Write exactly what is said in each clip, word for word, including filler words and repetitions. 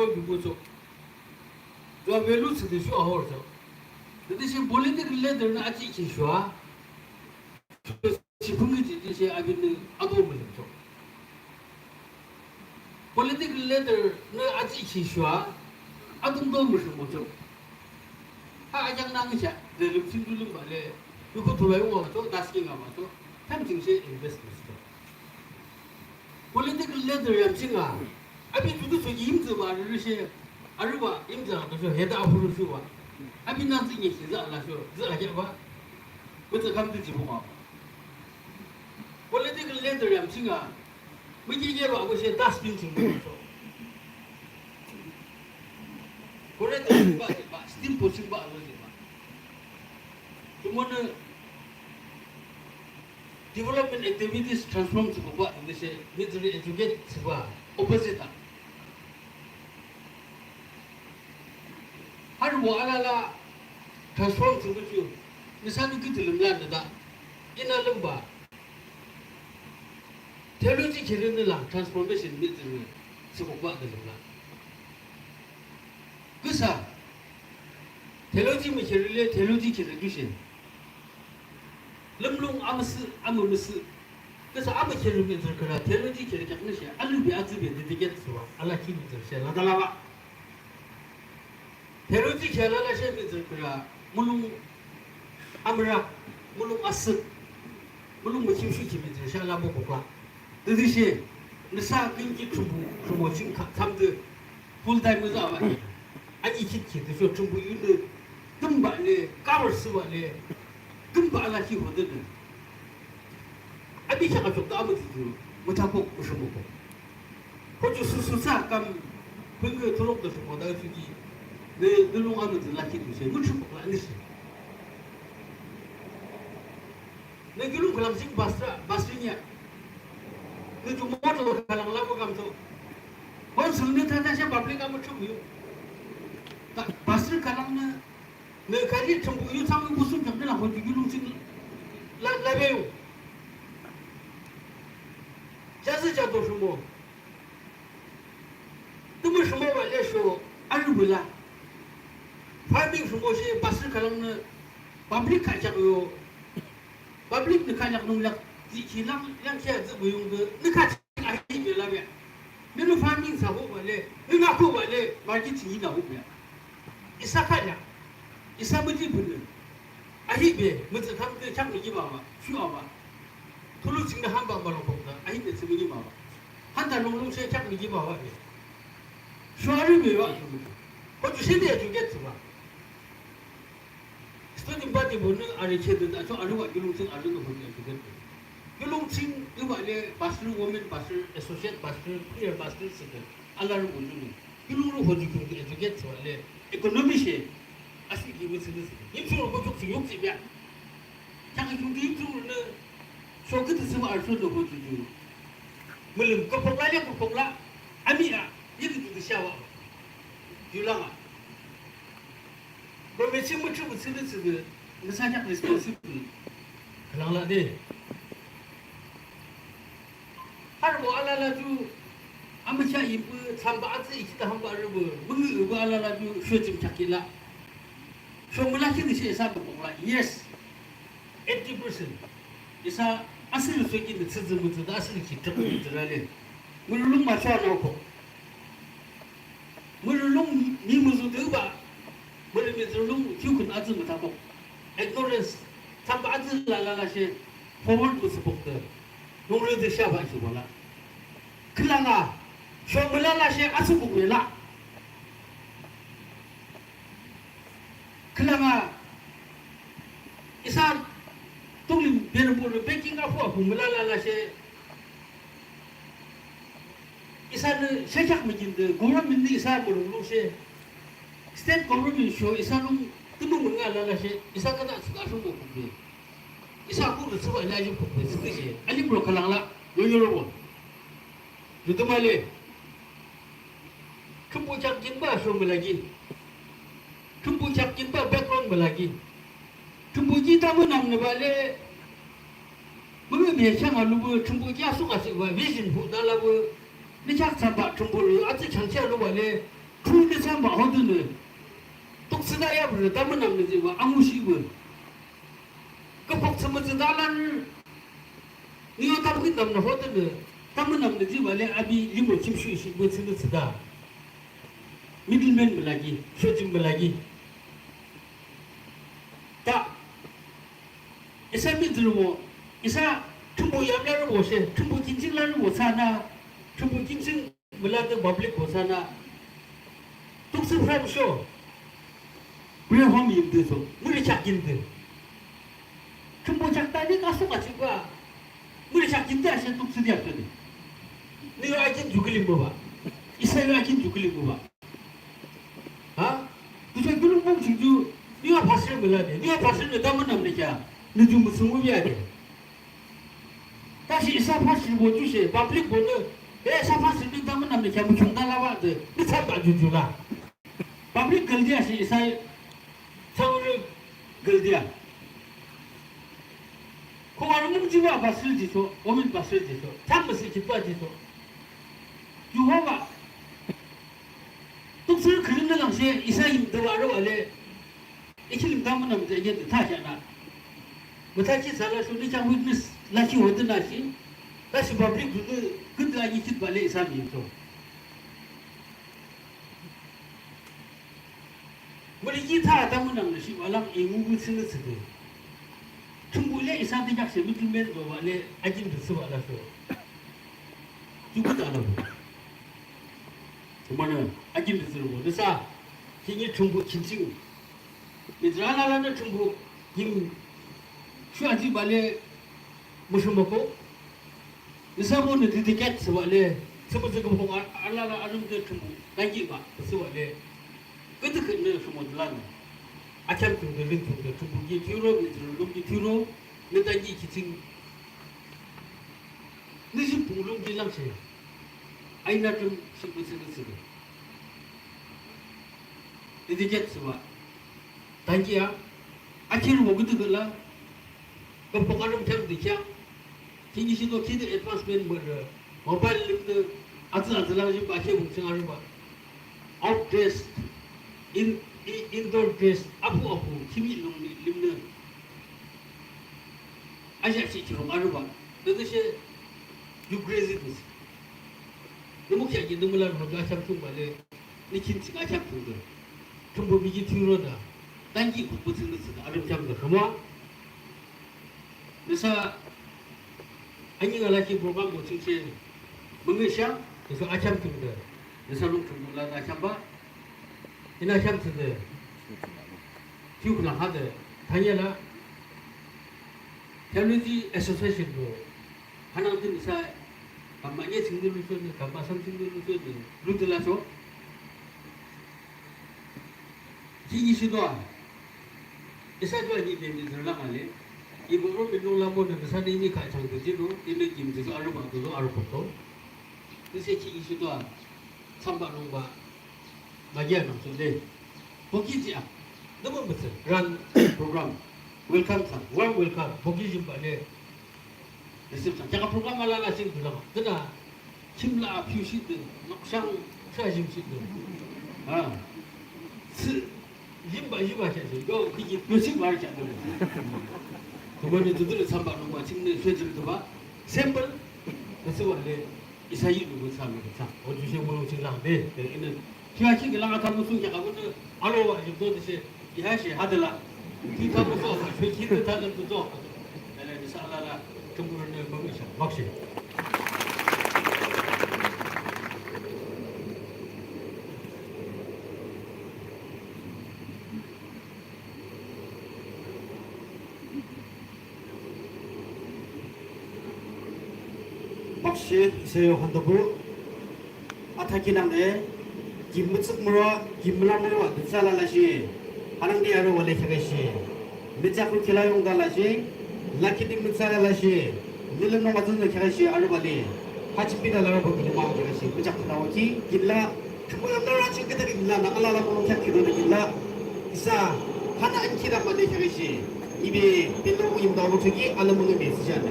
Ju bucho. Ju value thsüde shu ahorcho. Tütüshe political leader nü aji ki shua. Shi pungki ji tüshe abinü ado mülimcho. Political leader nü aji ki shua. Adung do müshimocho. Ha ajang nang sha. Delim ching dulim bale. Yuko tulai wa cho. Dasking ama cho. Tam ching she invest müscho. Political leader yam ching a. Abi tutu so imzi ba ri shi. Ari ba imzi a to so heda apu ri shi ba. Abi na zi ni shi za la so. Zi a ya ba. Mütü kam tü ji bu ma. Political leader yam ching a. Müji ye ba ko shi dustbin ching bu so. Kore de ba ba. Steam po ching ba lo ji ba. Jumonü Development activities transform thsübuh ba, tütüshe mihtsürü educate thsübuh opposite a. Harübo alala transform thsübuh ju, nüsanü küdü lümlanü da, inü lümba. Theology kheaknü la transformation mihtsürü thsübuh ba de lümla. Küsa, theology mükheak le theology kheak tüshe. Lümlung amüsüh, amümüsüh. Küsa amükheak mihtsürü khülang theology kheak kheaknü she, alubi atsübe dedicate thsübah, alakhi mihtsürü she, lada laba. Theology kheak alala she mihtsürü khülang, mulong amürak, mulong asüh, mulong mükhimshuki mihtsürü she alabo kokla. Tütüshe, nüsa künki Thrünpuh, Thrünpuh ching ka, kamde, full time müza ba. Ani khit khit, tüsho Thrünpuh yunü, tümba le, cover thsüba le, tümba alakhi hodenü. Abi kheak achok ta amütütü, müthakok, müshümokok. Hoju susu sa kam, püngü thulok da shoko da tüki, ne, ne lung amütü lakhi tüshe, müshümokok la, nüshe. Ne gülung khülang sing basra, basri nya. Ne ju motor khülang la bu kam to. Hon sung ne tata she public amu chu yu. Ta basri khülang ne, ne kali chumbu yu chang bu sung chang ne la hon ju gülung sing la, la be yu. Jazi ja do shumo. Tümü shumo ba le sho, aru bu la. Farming shumo she basri khülang ne, public kha chak yo. Public nü kha nyak nung lak, zi ki lang, lang kia zi bu yung de, nü kha ching ahi be la be. Nü nü farming sa ho ba le, nü na ho ba le, market ching yi na ho be. Isa kha nyak, isa müji bu nü. Ahi be, mütsü kam de chak mi ji ba ba, shu a ba. Tulu ching de han ba ba lo kong de, ahi be ching mi ji ba ba. Han ta lung lung she chak mi ji ba ba be. Shu a ri be ba, ho ju shi de ju get ba. Student body bunü arü chedü da cho arü wa yulung ching arü no hodi arü gete. Yulung ching yu wa le pastor, women pastor, associate pastor, prayer pastor sike. Alarü bunü. Yulung ru hodi kung educate so le economy she. Asi ki bu sini sini. Yim churu ko chuk ching yok ching ya. Chang kung yim churu ne. So kete sima arü so no hodi ju. Mülüm ko pokla le ko pokla. Ami a. Yik ju de sha wa. Yulanga. Bo me ching müthsü müthsü de thsüde, nüsa kheak responsible. Khülang la de. Harübo alala ju, amücha yimpu, thsamba atsü ikhi ta hamba arübo, müngü übo alala ju, sho chim kheak ki la. Sho müla ki de she isa ko pokla, yes. Eighty percent. Isa asili so ki de thsüde mütsü de asili ki trak mütsü la le. Mürülung ma chua na ko. Mürülung ni müzüdüba, mürü mizürülung kiukün atsü mütapok. Ignorance, thsamba atsü la la la she, forward müsüpok de. Nungrü de shaba shi bola. Khülanga, sho müla la she atsü pok la. Khülanga, isa tunglim benbur beking apu apu müla la la she, Isanü shakyak mükinde, government nü isa mürung lungshe. State government sho isa lung tümü münga lalashe, isa kata tsüka shung mükukbe. Isa kuru tsüba lajim kukbe, tsütüshe. Alim ro kalangla, yoyo robo. Yudumale. Kümpu chak jimba sho mülagi. Kümpu chak jimba background mülagi. Thrünpuh ki tümü namnübah le, mümümi chang alubuh, Thrünpuh ki asuk asukbah, vision hu dalabuh, nü chak thsambah Thrünpuh lu, atsü changchi alubah le, Samba hodenü, tukthsüde yapürü tamünamnü jihbah angushihpü. Küpkhuk thsümütsü talarü, nü yo tamkhüntamnü hodenü, tamünamnü jihbah le api limro chimshushihpü thsünü thsüde. Middleman mülaki, shojim mülaki. Ta, isa mihtsürübo, isa Thrünpuh yamlarübo she, Thrünpuh kinchinglarübo thsüanü, Thrünpuh kinching mülade publicbo thsüanü. Tukthsü phrang sho. Prayer home yimde so, mürü kheak yimde. Thrünpuh kheak tani kasuk achikbah. Mürü kheak yimde ashe tukthsü diak tani. Nü yo akin ju külim baba. Isa yo akin ju külim baba. Ha? Tüsho kiulong mung ching ju, nü yo pastor mülade, nü yo pastornü tamünamnü kheak, nü ju müsüngü yade. Tüshe isa pastorbo jushe, publicbonü, e, isa pastornü tamünamnü kheak mükhiung thalabah de, nü thsamba ju ju la. Public galdi ashe isa, thsangre galdi a. Ko arü mung jihbah pastor jicho, women pastor jicho, thsamba si jihbah jicho. Jehovah. Tukthsürü khürünü langshe isa yimde arübah le, i kilim tamünamde yede thakheanü. Müthakhi thsülasho nü kheak witness lakhi hodenü shi, tüshe public dünü küde ani khitbah le isa yimcho. Mürü ki tha tamünamnü shibah lang i ngüpü thsünü thsüde. Thrünpuh le isa de kheak she middleman zobah le akin de thsübah lasho. Ju küde alabah. Jumonü akin de thsürübo. Nüsa, khihni Thrünpuh kinching. Mihtsürü alalanü Thrünpuh yim shuh ajihbah le müshemoko. Nüsabonü dedicate thsübah le, thsümütsü küpkhuk a-, alala arümde Thrünpuh tankihbah thsübah le. Küdükhühnü shomode lanü. Akheam thsungde, ring thsungde, Thrünpuh ki thiyuro, mihtsürü lung ki thiyuro, nü tankih ki ching. Nü jipung lung ki langshe. Aina tüm shipü thsünü thsüde. Dedicate thsübah. Tankih a. Akhirbo küdükhüh la. Küpkhuk arüm kheam de kheak. Khihni shido khide advancement mürü. Mobile limnü atsü atsü lang jipü akhirbo ching arübah. Outdress, in, in, indoor dress, apu apu, khimih lung limnü. Aja shi chirung arübah. Tütüshe you crazy this. Nü mükheah ki nü mülarü hoju akheam thsungba le. Nü kinching akheam thsungde. Thrünpuh miki thiyuro de. Tankih khukpü thsünü thsüde arüm kheamde khüma. Nüsa ani alaki programbo ching she müngühshang, nüsa akheam thsungde. Nüsa lung Thrünpuh la akheamba. Inü akheam thsüde. Thiyu khülang hade. Thanyela. Theology Association lo. Hanangde nüsa kamba nye chingde luso ne, kamba sam chingde luso ne, lude laso. Khihni shido a. Isa ju ani bemi zerlang ale. Ibo ro mi lung lambonü nüsanü ini khah changde jino, ini kim jiso arübah dodo arübah to. Nüsa khihni shido a. Thsamba nungba. Magia nangso le. Boki jia. Nümo mütsü. Run program. Welcome sa. Warm welcome. Boki jimba le. Receive sa. Kheaka program alala ching dula. Dena. Chimla a piu shi de. Nokshang sa jim shi de. Ha. Si. Jimba jimba cha shi. Yo, kiji piu shi ba cha de. Tumani tutu thsamba nungba ching ne shwe jim tuba. Simple. Nüsa wa le. Isa yi lu sa mi sa. O ju she mo ching lang de. Ina. Kiwa ki kilang ata musu ya kamu ne. Alo wa ju to de she. Iha she hadala. Ki kamu so. Ki ki ta de to. Ala ni sa ala la. Tumur ne mo mi sa. Mak she. Bakshi, isa yo handabu. Athakhi nangde, kim mütsük mura, kim müla mura, dutsa lalashi. Hanangde arübah le kheaküshi. Mütsakhu khila yungda lashi. Lakhi di mütsa lalashi. Nilüm nung azün le kheaküshi arübah le. Hachi pida larübah kini ma kheaküshi. Mütsakhu na waki, kila. Tümü yamda raching kita kila, na alala mo kheak kito na kila. Isa, hana ankhi da mane kheaküshi. Ibe, pilo mo yimda mo chuki, ala mo ngi me sijana.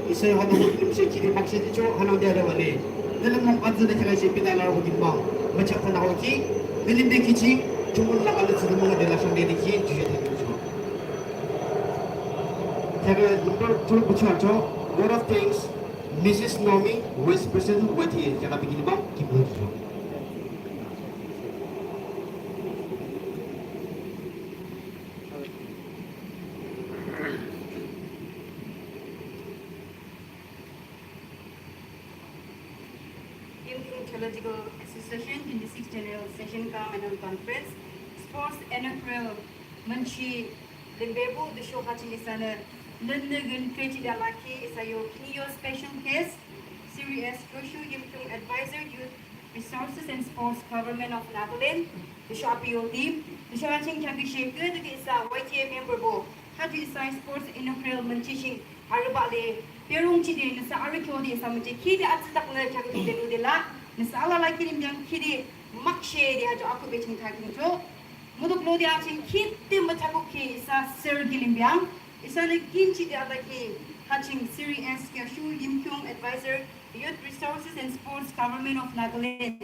Isa yo hana mo kilim she kiri mak she dicho, hanangde arübah le. Nilüm nung azün le kheaküshi, pida larübah kini ma. Mütsakhu na waki, Milim de kichi, chungun la alu tsüdü mung de la shang de de ki, juje de ki. Kaya number two bucha cho, word of thanks, Missus Nomi, Vice President, Y T A, kaya bigini bang, ki bucha. Yimkhiung Theological Association twenty-sixth General Session cum Annual Conference, Sports Inaugural, münchi limbebuh tüsho ha ching isanü lünnü gün khrejide alakhi isa yo khihni yo special guest, Series Kyoshu Yimkhiung Advisor, Youth Resources and Sports, Government of Nagaland, tüsho api yo team, tüsho ha ching khyaküshe küdükhüh isa Y T A memberbo, ha ju isa Sports Inaugural münchi ching arübah le, perung chide nüsa arü kyode isa münchi khide atsüdak nü khyaküshe de lude la, nüsa alala kilim biang khide makshe de ha ju akube ching thakin cho. Mutuklode ha ching khide müthakukhi isa sir kilim biang, isanü kinchide alakhi ha ching Series Kyoshu Yimkhiung Advisor, Youth Resources and Sports, Government of Nagaland.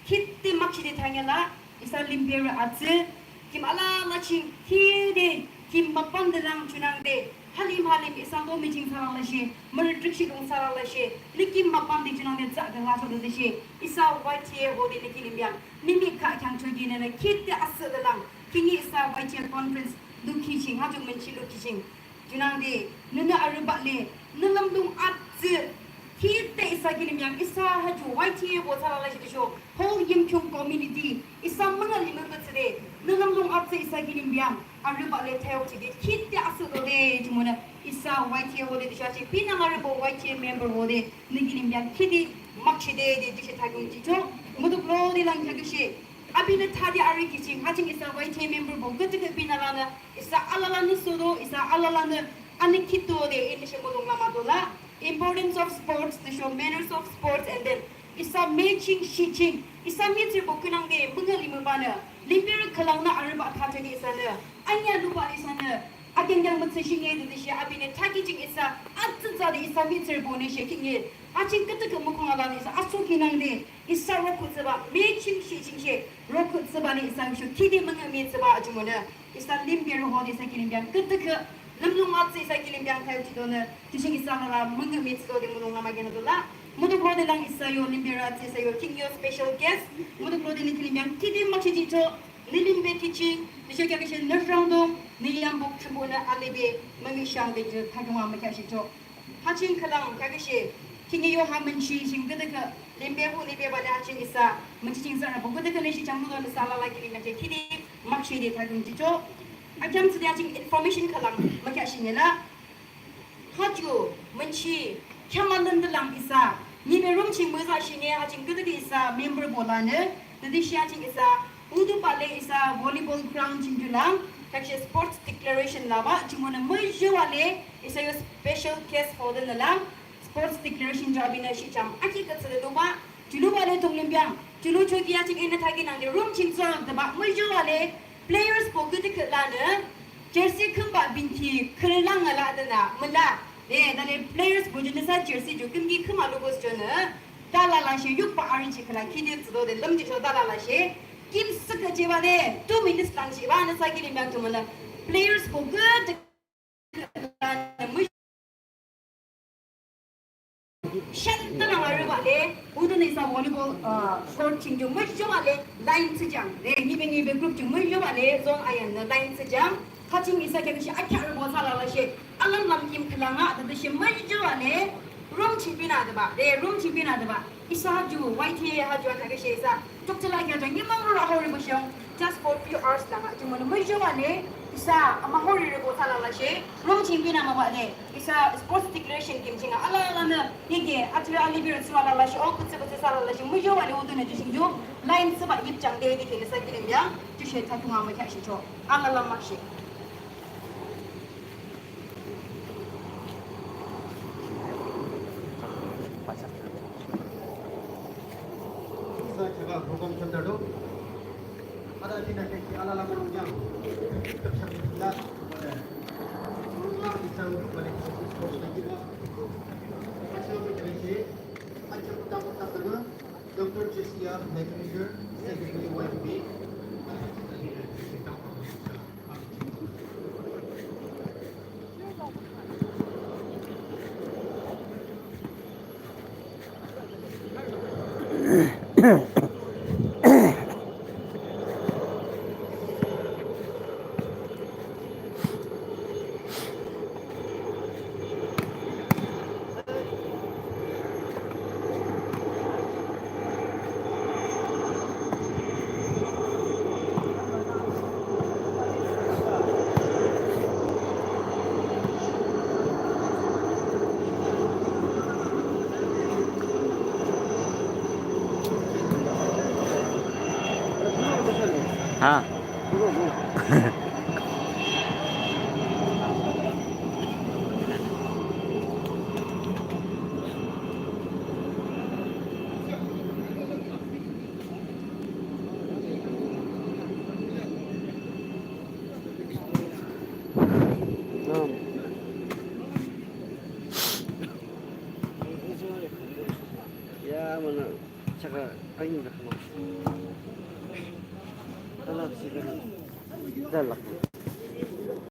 Khide makshe de thangela, isa limberü atsü, kim alala ching khide, kim mapan de lang junangde, halim halim isa lo meeting saralashe, mürütrikshi dong saralashe, nü kim mapan de junangde tsah de laso de she, isa Y T A hode nü kilim biang, mimi kha khyang chogi nünü khide asüh de lang, khihni isa Y T A conference lukhi ching, ha ju münchi lukhi ching. Junangde, nünü arübah le, nü lümlung atsü, khide isa kilim biang, isa ha ju Y T A bo saralashe tüsho, whole Yimkhiung community, isa münga limü mütsüde, nü lümlung atsü isa kilim biang, arübah le thayok chide, khide asüh dode, jumonü, isa Y T A hode tüsho ha ching, pinang arübo Y T A member hode, nü kilim biang, khide makshe de, de, tüsho thayok chicho, mutuklode lang khyaküshe, abinü thade arü kiching, ha ching isa Y T A memberbo, küdükhüh pinü lanü, isa alalanü sodo, isa alalanü ani khitode, inü she mulong lama dola. Importance of sports, tüsho manners of sports, and then isa me ching, shi ching, isa mihtsürübo künangde, münga limü banü, limberü khülangnü arübah thathani isanü, anya lubah isanü, akengyang mütsü shinge de she abinü thaki ching isa, atsütsü de isa mihtsürübo nü she kinge, ha ching küdükhüh mukhung alanü isa, aso kinangde, isa rokhu thsübah, me ching shi ching she, rokhu thsübah nü isa sho, khide münga mi thsübah ajumonü, isa limberü hode isa kilim biang, küdükhüh, lümlung atsü isa kilim biang thayok chidonü, tüsho isa nara münga mi thsüdo de mulong lama genü dola, mutuklode lang isa yo limberü atsü isa yo, khihni yo special guest, mutuklode nü kilim biang, khide makshe chicho, nü limbe kiching, tüsho khyaküshe nü rangdong, nü yambuk thümbonü alibe, mümishang de ju, thakuma mükhyashicho. Ha ching khülang khyaküshe, khihni yo ha münchi ching küdükhüh, limbebuh nü bebah le ha ching isa, münchi ching sarabo küdükhüh nü shi chang mudo nüsa alala kilim biang she khide, makshe de thayok chicho. Akhyam thsüde ha ching information khülang, mükhyashinge la. Ha ju, münchi, khyam alüm de lang isa, nü be room ching müza shinge ha ching küdükhüh isa, memberbo lanü, tütüshe ha ching isa, udu bale isa, volleyball ground ching ju lang, khyaküshe sports declaration labah, jumonü müzho bale, isa yo special guest hode nü lang, sports declaration ju abinü shi chang, aki kütsü de lubah, ju lubah le tong lim biang, ju luchoki ha ching inü thaki nangde room ching tsüang de bah, müzho bale, playersbo küdükhüh lanü, jersey khümbah binki, khürü lang ala de nü, müla, de, dale playersbo ju nüsa jersey ju kümki khüma lubos jonü, dalalashe yukbah arünchi khülang khide thsüdo de lümjisho dalalashe, kim sükü jebah de, two minutes lang jebah nüsa kilim biang ju müla, playersbo küdükhüh lanü, mü- Shan tülang arübah le, udu nü isa volleyball, uh, court ching ju, müzho bale, line thsüjang. De, nyibe nyibe group ching, müzho bale, zone ayanü, line thsüjang. Ha ching isa khyaküshe, akya arübo salalashe, alam lam kim khülang a, tütüshe, müzho bale, room ching binü de bah, de, room ching binü de bah. Isa ha ju, Y T A ha ju, ha khyaküshe isa. Chukchila kya ju, nyimang ro ahori bo shiang. Just for few hours lang ha ju, mo, mo ju wa le. Isa, ama hori re bo salalashe. Room ching binü ma ba le. Isa, sports declaration kim ching a. Alalanü, yeke, atu alibi ro tsülalashe. O, kutse kutse salalashe. Mo ju wa le, udu nü ju ching ju. Line thsüba yip chang de, de ke, isa kilim ya. Ju she, tatu nga mo kya shi cho. Alala makshe. Isa, chaka program center do. Ada tina ke ki alala marung jang. Tepsang tina. Isa, balik sports lagi ba. Acha mo kya shi. Acha mo tamu tatana. Doctor Jessica Mecklinger, Secretary Y P B. Ha. Ya, mana, saka, ayo, dah, mana. Dah lah, sih, dah. Dah lah.